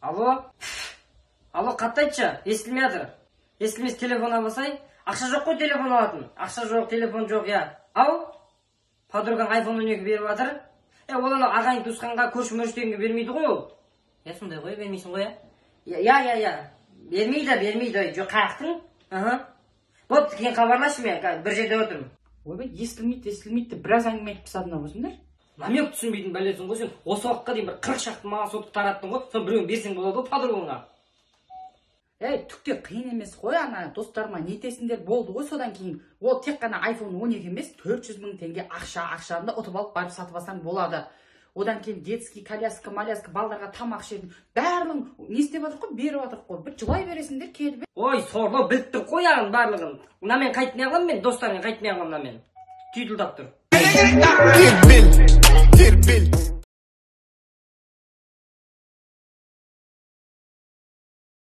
Алло, алло, қатты айтшы, естілмей жатыр. Естілмес, телефон алмасай. Ақша жоқ қой телефон алатын. Ақша жоқ, телефон жоқ, иә. Ау, подругаң айфон 12 беріп жатыр. Е, ол анау ағайын туысқанға, көрші мөрші дегенге бермейді ғой ол. Иә, сондай ғой, бермейсің ғой, иә? Иә, иә, иә. Бермейді, бермейді. Ой, жоқ, қаяқтың? Аха. Бопты, кейін хабарласшы, мен қазір бір жерде отырмын. Ойбай, естілмейді, естілмейді деп біраз әңгіме айтып тастадың ау өзіңдер. Намек түсінбейтін бәлесің ғой сен. Осы уақытқа дейін бір 40 шақты маған сотық тараттың ғой. Соны біреуін берсең болады ғой подругаңа. Ей, түк те қиын емес қой, ана достарыма нетесіңдер болды ғой содан кейін. Ол тек қана iPhone 12 емес, 400 мың теңге ақша, ақшаны да ұтып алып барып сатып алсаң болады. Одан кейін детский коляска, маляска, балдарға тамақ ішетін, барлығын не істеп жатырық қой, беріп жатырық қой. Бір жылай бересіңдер келіп. Ой, сорлы, біліп тұр қой ағын барлығын. Мынамен қайтып не қыламын мен, достармен қайтып не қыламын мынамен. Түйділдап тұр. Тербел, тербел.